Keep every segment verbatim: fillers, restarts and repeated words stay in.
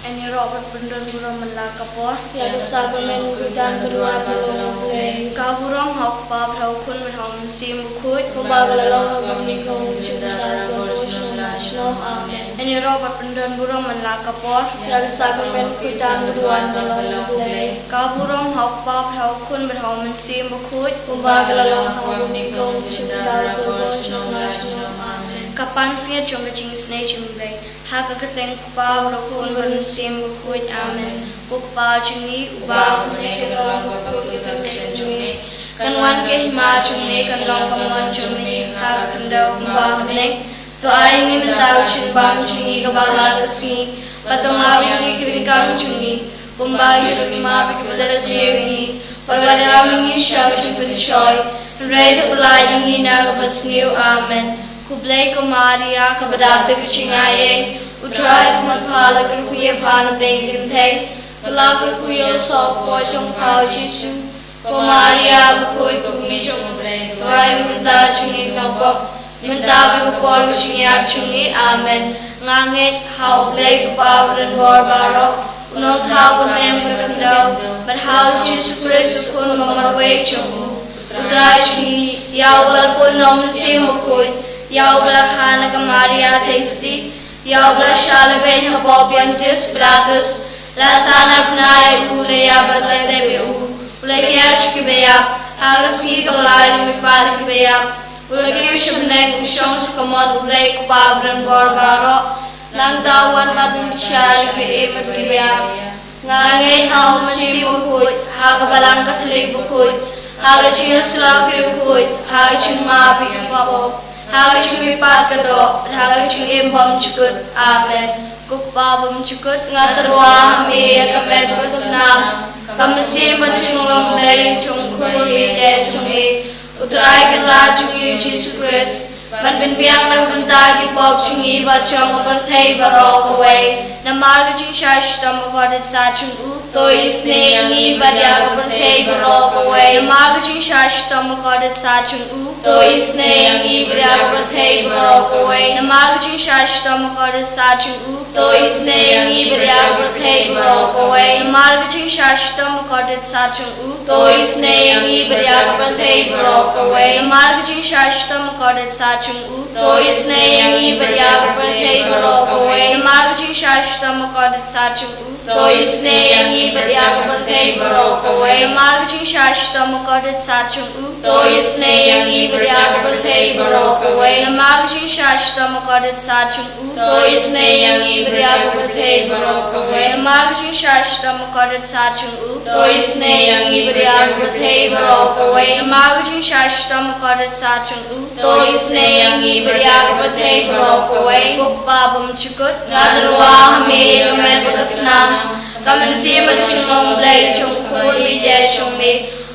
Ngi ïaroh bad pyndon burom man la ka por ïa ka sakramen khuid tam ka duwan ba long U Blei. Ka burom ha U Kpa bad ha U Khun bad ha U Mynsiem Bakhuid. Kumba ka la long ha ka bynta, ka long, ka la long, ka la long, ka long. Amen. Ngi ïaroh bad pyndon burom man la ka por ïa ka sakramen khuid tam ka duwan ba long U Blei. Ka burom ha U Kpa bad ha U Khun bad ha U Mynsiem Bakhuid. Kumba ka la long ha ka bynta, ka long, ka la long, ka long. Amen. Ka pansngiat jong ka jingisynei jong U Blei. Ha ka kyrteng U Kpa, bad U Khun, bad U Mynsiem Bakhuid. Amen. Ko Kpa jong ngi uba ha bneng, kan long ka pud ka kyrteng jong me. Kan wan ka hima jong me, kan long ka mon jong me ha ka khyndew kumba ha bneng. To ai ïa ngi mynta ka jingbam jong ngi kaba la ka sngi, bad to map ïa ngi ki jingkam jong ngi, kumba ngi ruh ngi map ïa kiba la sniew ïa ngi. Bad wat ïalam ïa ngi sha ka jingpynshoi, hynrei to pyllait ïa ngi na kaba sniew. Amen. Khublei ko Maria, kaba dap da ka jingaiei, U Trai u don bad pha, la kyrkhu ïa pha na pdeng ki kynthei, bad la kyrkhu ïa u soh u kpoh jong pha U Jisu. Ko Maria bakhuid, ko Kmie jong U Blei, to ai ïa ngi mynta ka jingngainguh, mynta bad ha ka por ka jingïap jong ngi. Amen. Nga ngeit ha U Blei U Kpa uba donbor baroh, U Nongthaw ka mem ka khyndew, bad ha U Jisu Khrist U Khun ba marwei jong U, U Trai jong ngi, ïa uba la pun na U Mynsiem Bakhuid, ïa uba la kha na ka Maria Theisotti, ïa uba la shah lehbeiñ hapoh Pontius Pilatus, la sah na bnai, U la ïap bad la tep ïa U, U la khiah sha kiba ïap, ha ka sngi kaba lai, U la mihpat na kiba ïap, U la kiew sha bneng, U shong sha ka mon U Blei U Kpa uba donbor baroh. Nangta U wan ban bishar ïa kiba im bad kiba ïap. Nga ngeit ha U Mynsiem Bakhuid, ha ka Balang Katholik bakhuid, ha ka jingïasyllok bakhuid, ha ka jingmap ïa ki pop, ha ka jingmihpat ka doh, ha ka jingim bymjukut. Amen. Ko Kpa bymjukut, nga tyrwa ha me ïa ka met bad ka snam, ka mynsiem bad jinglong Blei jong U Khun baieit jong me, U Trai Kynrad jong ngi U Jisu Khrist, ban pynbiang na ka bynta ki pop jong ngi bad jong ka pyrthei baroh kawei. Namar ka jingshah shitom bakordit sat jong U, to isynei ïa ngi bad ïa ka pyrthei baroh kawei. Namar ka jingshah shitom bakordit sat jong U, to isynei ïa ngi bad ïa ka pyrthei baroh kawei. Namar ka jingshah shitom bakordit sat jong U, to isynei ïa ngi bad ïa ka pyrthei baroh kawei. Namar ka jingshah shitom bakordit sat jong U, to isynei ïa ngi bad ïa ka pyrthei baroh kawei. Namar ka jingshah shitom bakordit sat jong U, to isynei ïa ngi bad ïa ka pyrthei baroh kawei. Namar ka jingshah shitom bakordit sat jong U, to isynei ïa ngi bad ïa ka pyrthei baroh kawei. Namar ka jingshah shitom bakordit sat jong U, to isynei ïa ngi bad ïa ka pyrthei baroh kawei. Namar ka jingshah shitom bakordit sat jong U, to isynei ïa ngi bad ïa ka pyrthei baroh kawei. Namar ka jingshah shitom bakordit sat jong U, to isynei ïa ngi bad ïa ka pyrthei baroh kawei. Namar ka jingshah shitom bakordit sat jong U, to isynei ïa ngi bad ïa ka pyrthei baroh kawei. Ko Kpa bymjukut, nga tyrwa ha me ïa ka met bad ka snam, ka mynsiem bad jinglong Blei jong U Khun baieit jong me,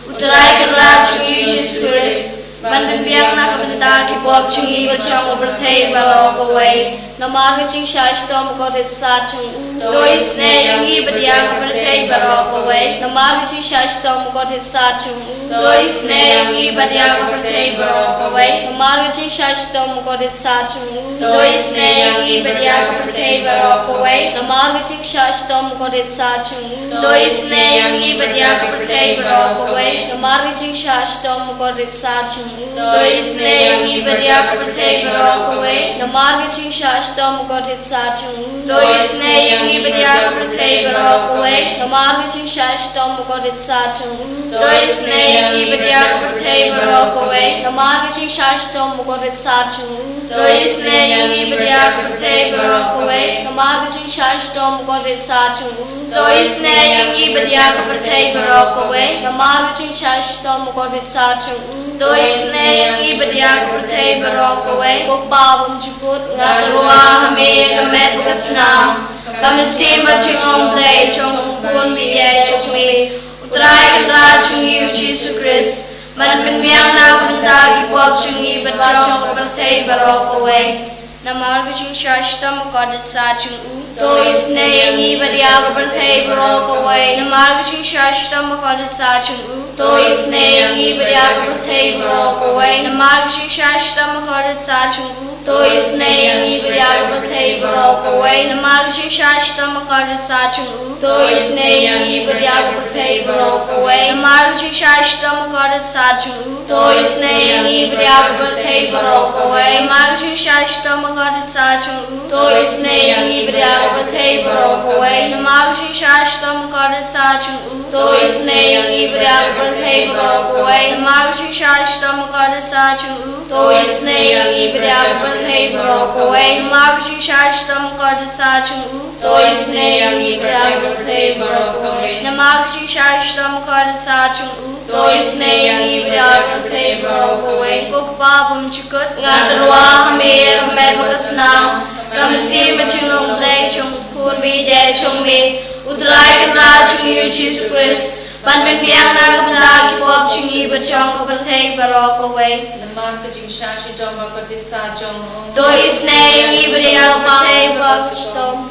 U Trai Kynrad jong ngi U Jisu Khrist, ban pynbiang na ka bynta ki pop jong ngi bad jong ka pyrthei baroh kawei. Namar ka jingshah shitom bakordit sat jong U, to isynei ïa ngi bad ïa ka pyrthei baroh kawei. Namar ka jingshah shitom bakordit sat jong U, to isynei ïa ngi bad ïa ka pyrthei baroh kawei. Namar ka jingshah shitom bakordit sat jong U, to isynei ïa ngi bad ïa ka pyrthei baroh kawei. Namar ka jingshah shitom bakordit sat jong U, to isynei ïa ngi bad ïa ka pyrthei baroh kawei. Namar ka jingshah shitom bakordit sat jong U, to isynei ïa ngi bad ïa ka pyrthei baroh kawei. Namar ka jingshah shitom bakordit sat jong U, to isynei ïa ngi bad ïa ka pyrthei baroh kawei. Namar ka jingshah shitom bakordit sat jong U, to isynei ïa ngi bad ïa ka pyrthei baroh kawei. Namar ka jingshah shitom bakordit sat jong U, to isynei ïa ngi bad ïa ka pyrthei baroh kawei. Namar ka jingshah shitom bakordit sat jong U, to isynei ïa ngi bad ïa ka pyrthei baroh kawei. Namar ka jingshah shitom bakordit sat jong U, to isynei ïa ngi bad ïa ka pyrthei baroh kawei. Ko Kpa bymjukut, nga tyrwa ha me ïa ka met bad ka snam, ka mynsiem bad jinglong Blei jong U Khun baieit jong me, U Trai Kynrad jong ngi U Jisu Khrist, ban pynbiang na ka bynta ki pop jong ngi bad jong ka pyrthei baroh kawei. Namar ka jingshah shitom bakordit sat jong U, to isynei ïa ngi bad ïa ka pyrthei baroh kawei. Namar ka jingshah shitom bakordit sat jong U, to isynei ïa ngi bad ïa ka pyrthei baroh kawei. Namar ka jingshah shitom bakordit sat jong U, To isynei ïa ngi bad ïa ka pyrthei baroh kawei. Namar ka jingshah shitom bakordit sah jong u. To isynei ïa ngi bad ïa ka pyrthei baroh kawei. Namar ka jingshah shitom bakordit sah jong u. To isynei ïa ngi bad ïa ka pyrthei baroh kawei. Namar ka jingshah shitom bakordit sah jong u. To isynei ïa ngi bad ïa ka pyrthei baroh kawei. Namar ka jingshah shitom bakordit sah jong u. To isynei ïa ngi bad ïa ka pyrthei baroh kawei. Namar ka jingshah shitom bakordit sah jong u. To isynei ïa ngi bad ïa ka pyrthei baroh kawei. Namar ka jingshah shitom bakordit sah jong u. To isynei ïa ngi bad ïa ka pyrthei baroh kawei. Namar ka jingshah shitom bakordit sah jong u. To isynei ïa ngi bad ïa ka pyrthei baroh kawei. Ko Kpa bymjukut, nga tyrwa ha me ïa ka met bad ka snam, ka mynsiem bad jinglong Blei jong u Khun baieit jong me, U Trai Kynrad jong ngi U Jisu Khrist, ban pynbiang na ka bynta ki pop jong ngi bad jong ka pyrthei baroh kawei. Namar ka jingshah shitom bakordit sah jong u. To isynei ïa ngi bad ïa ka pyrthei baroh kawei.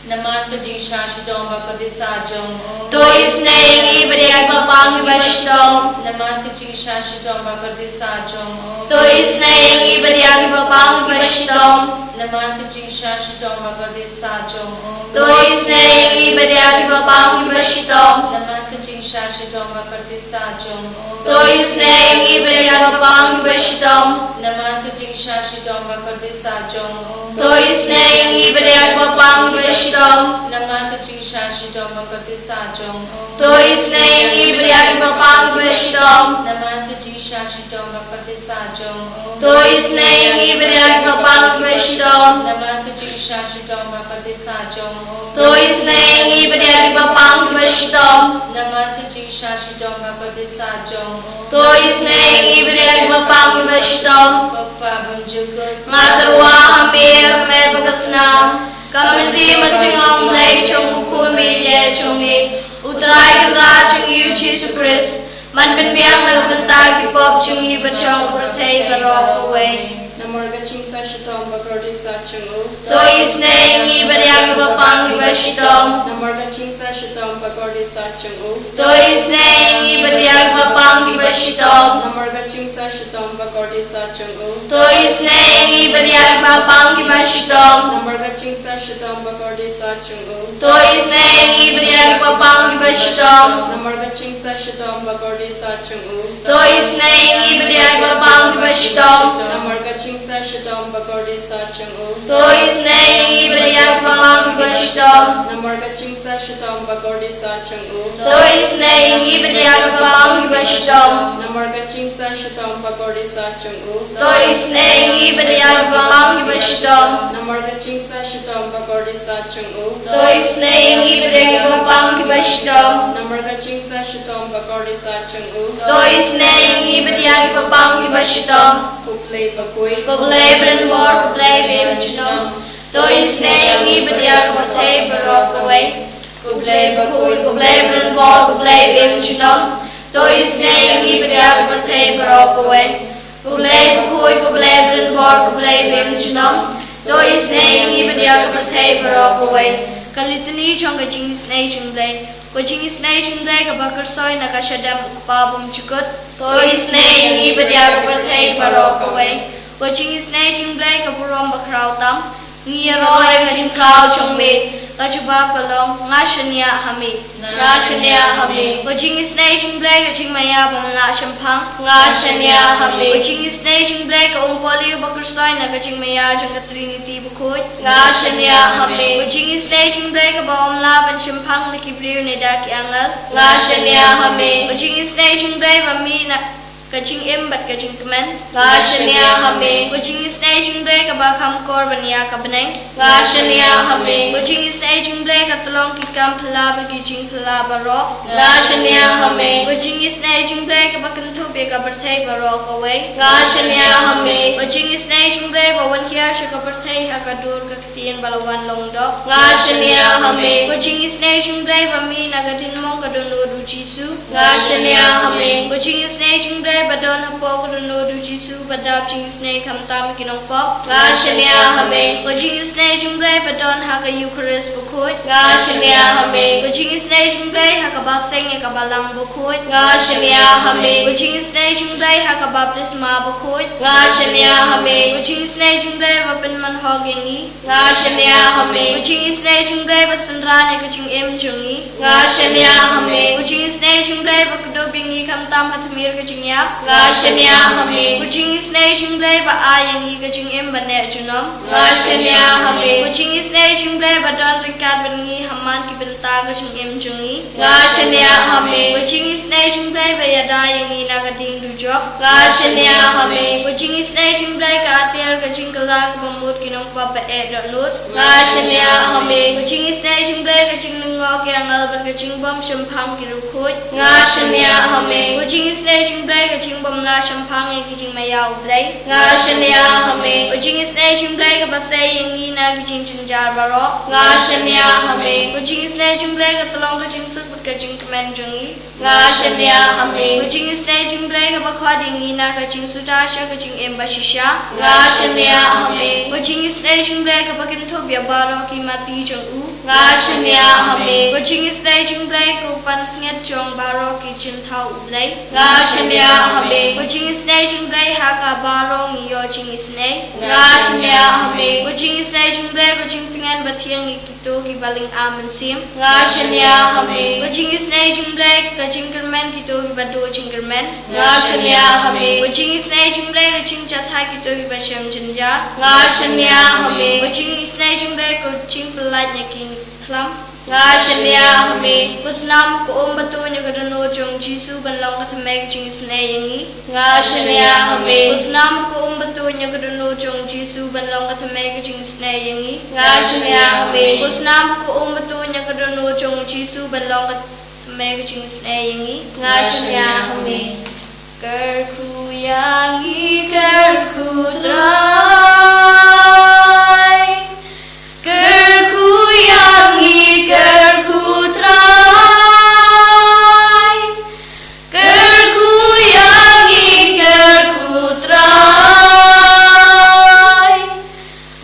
Namar ka jingshah shitom bakordit sah jong u. To isynei ïa ngi bad ïa ki bapang kiba shitom. Namar ka jingshah shitom bakordit sah jong u. To isynei ïa ngi bad ïa ki bapang kiba shitom. Namar ka jingshah shitom bakordit sah jong u. To isynei ïa ngi bad ïa ki bapang kiba shitom. Namar ka jingshah shitom bakordit sah jong u. To isynei ïa ngi bad ïa ki bapang kiba shitom. Namar ka jingshah shitom bakordit sah jong u. To isynei ïa ngi bad ïa ki bapang kiba shitom. Namar ka jingshah shitom bakordit sah jong u. To isynei ïa ngi bad ïa ki bapang kiba shitom. Namar ka jingshah shitom bakordit sah jong u. To isynei ïa ngi bad ïa ki bapang kiba shitom. Namar ka jingshah shitom bakordit sah jong u. To isynei ïa ngi bad ïa ki bapang kiba shitom. Namar ka jingshah shitom bakordit sah jong u. To isynei ïa ngi bad ïa ki bapang kiba shitom. Ko Kpa bymjukut, nga tyrwa ha me ïa ka met bad ka snam, ka mynsiem bad jinglong Blei jong u Khun baieit jong me, U Trai Kynrad jong ngi U Jisu Khrist, ban pynbiang na ka bynta ki pop jong ngi bad jong ka pyrthei baroh kawei. Namar ka jingshah shitom bakordit sah jong u. To isynei ïa ngi bad ïa ki bapang kiba shitom. Namar ka jingshah shitom bakordit sah jong u. To isynei ïa ngi bad ïa ki bapang kiba shitom. Namar ka jingshah shitom bakordit sah jong u. To isynei ïa ngi bad ïa ki bapang kiba shitom. Namar ka jingshah shitom bakordit sah jong u. To isynei ïa ngi bad ïa ki bapang kiba shitom. Namar ka jingshah shitom bakordit sah jong u. To isynei ïa ngi bad ïa ki bapang kiba shitom. Namar ka jingshah shitom bakordit sah jong u. To isynei ïa ngi bad ïa ki bapang kiba shitom. Namar ka jingshah shitom bakordit sah jong u. To isynei ïa ngi bad ïa ki bapang kiba shitom. Namar ka jingshah shitom bakordit sah jong u. To isynei ïa ngi bad ïa ki bapang kiba shitom. Namar ka jingshah shitom bakordit sah jong u. To isynei ïa ngi bad ïa ki bapang kiba shitom. Namar ka jingshah shitom bakordit sah jong u. To isynei ïa ngi bad ïa ki bapang kiba shitom. Ko Blei bakhuid, ko Blei barim bor, ko Blei bym junom. To isynei ïa ngi bad ïa ka pyrthei baroh kawei. Ko Blei bakhuid, ko Blei barim bor, ko Blei bym junom. To isynei ïa ngi bad ïa ka pyrthei baroh kawei. Ko Blei bakhuid, ko Blei barim bor, ko Blei bym junom. To isynei ïa ngi bad ïa ka pyrthei baroh kawei. Ka Litany jong ka jingisynei jong u Blei. Ka jingisynei jong u Blei kaba kyrsoi na ka shadem u Kpa bymjukut. To isynei ïa ngi bad ïa ka pyrthei baroh kawei. Ka jingisynei jong u Blei ka burom bakhraw tam. Ngi ïaroh ïa ka jingkhraw jong me. Ka jubab ka long, nga shaniah ha me. Nga shaniah ha me. Ka jingisynei jong u Blei ka jingmaïa bym lah shemphang. Nga shaniah ha me. Ka jingisynei jong u Blei ka umpohliew ba kyrsoi na ka jingmaïa jong ka Trinity bakhuid. Nga shaniah ha me. Ka jingisynei jong u Blei kaba ym lah ban shemphang da ki briew ne da ki angel. Nga shaniah ha me. Ka jingisynei jong u Blei ba mih na ka jingim bad ka jingkmen. Nga shaniah ha me. Ka jingisynei jong u Blei kaba kham kor ban ïa ka bneng. Nga shaniah ha me. Ka jingisynei jong u Blei ka tyllong ki kam phylla bad ki jingphylla baroh. Nga shaniah ha me. Ka jingisynei jong u Blei kaba kynthup ïa ka pyrthei baroh kawei. Nga shaniah ha me. Ka jingisynei jong u Blei ba wan hiar sha ka pyrthei ha ka dur ka ktien ba la wan long doh. Nga shaniah ha me. Ka jingisynei jong u Blei ba mih na ka diengmong ka dohnud u Jisu. Nga shaniah ha me. Ka jingisynei Jingbrai ba don hapoh ka dohnud u Jisu ba dap jingisynei khamtam ki nongpop. Nga shaniah ha me. Ko jingisynei jingblei ba don ha ka Eukharist bakhuid. Nga shaniah ha me. Ko jingisynei jingblei ha kaba seng ïa ka balang bakhuid. Nga shaniah ha me. Ko jingisynei jingblei ha ka baptisma bakhuid. Nga shaniah ha me. Ko jingisynei jingblei ba pynman hok ïa ngi. Nga shaniah ha me. Ko jingisynei jingblei ba synran ïa ka jingim jong ngi. Nga shaniah ha me. Ko jingisynei jingblei ba kdup ïa ngi khamtam ha tmier ka jingïap. Nga shaniah ha me. Ko jingisynei jingblei ba ai ïa ngi ka jingim ba neh junom. Nga shaniah ha me. Ko jingisynei jingblei ba don ryngkat bad ngi ha man ki bynta ka jingim jong ngi. Nga shaniah ha me. Ko jingisynei jingblei ba ïada ïa ngi na ka ding dujok. Nga shaniah ha me. Ko jingisynei jingblei ka atiar ka jingkylla kaba mut ki nongpop ba eh dohnud. Nga shaniah ha me. Ko jingisynei jingblei ka jinglyngngoh ki angel bad ka jingbym shemphang ki riewkhuid. Nga shaniah ha me. Ko jingisynei jingblei ka jingbym lah shemphang ïa ki jingmaïa U Blei. Nga shaniah ha me. Ko jingisynei jingblei kaba sei ïa ngi na ki jingjynjar baroh. Nga shaniah ha me. Ko jingisynei jingblei ka tyllong ka jingsuk bad ka jingkmen jong ngi. Nga shaniah ha me. Ko jingisynei jingblei kaba khot ïa ngi na ka jingsuda sha ka jingim bashisha. Nga shaniah ha me. Ko jingisynei jingblei kaba kynthup ïa baroh ki mati jong u. Nga shaniah ha me. Ko jingisynei jingblei ko pansngiat jong baroh ki jingthaw U Blei. Nga shaniah ha me. Ko jingisynei jingblei ha kaba baroh ngi ïoh jingisynei. Nga shaniah ha me. Ko jingisynei jingblei ko jingtngen bathiang ïa kito kiba lyngba mynsiem. Nga shaniah ha me. Ko jingisynei jingblei ka jingkyrmen kito kiba duh jingkyrmen. Nga shaniah ha me. Ko jingisynei jingblei ka jingjahthait kito kiba shem jynjar. Nga shaniah ha me. Ko jingisynei jingblei ko jingpyllait na ki khlam. Nga shaniah ha me. Ko snam ko um batuh ïa ka dohnud jong u Jisu ban long ka thymmei ka jingisynei ïa ngi. Nga shaniah ha me. Ko snam ko um batuh ïa ka dohnud jong u Jisu ban long ka thymmei ka jingisynei ïa ngi. Nga shaniah ha me. Ko snam ko um batuh ïa ka dohnud jong u Jisu ban long ka thymmei ka jingisynei ïa ngi. Nga shaniah ha me. Kyrkhu ïa ngi kyrkhu Trai. Kyrkhu ïa ngi kyrkhu Trai. Kyrkhu ïa ngi kyrkhu Trai.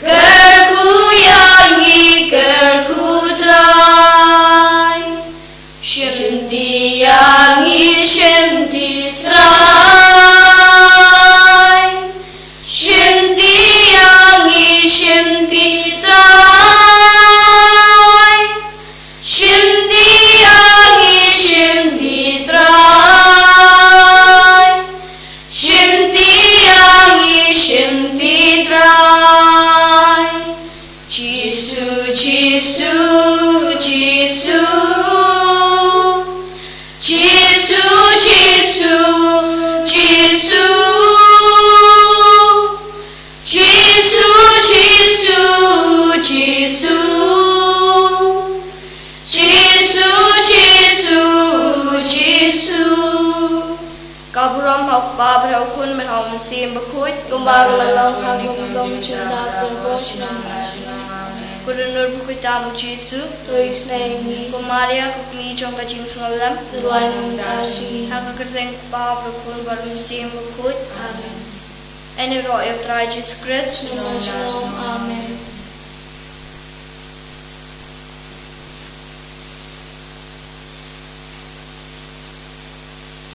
Kyrkhu ïa ngi kyrkhu Trai. Shimti ïa ngi shimti Trai. Shimti ïa ngi shimti Trai. Shimti ïa ngi shimti Trai. Shimti ïa ngi shimti Trai. Jisu, Jisu, Jisu. Jisu, Jisu, Jisu. Jisu, Jisu, Jisu. Jisu, Jisu, Jisu. Ka burom ha U Kpa bad ha U Khun bad ha U Mynsiem Bakhuid. Kumba ka la long ha kaba kum junom, bad baroh shi nang. Ko Dohnud Bakhuid tam U Jisu. To isynei ïa ngi. Ko Maria ka kmie jong ka jingsngewlem. To duwai ïa ngi mynta ruh. Ha ka kyrteng U Kpa bad U Khun bad U Mynsiem Bakhuid. Amen. Ïaroh ïa U Trai Jisu Khrist. Shalom, amen.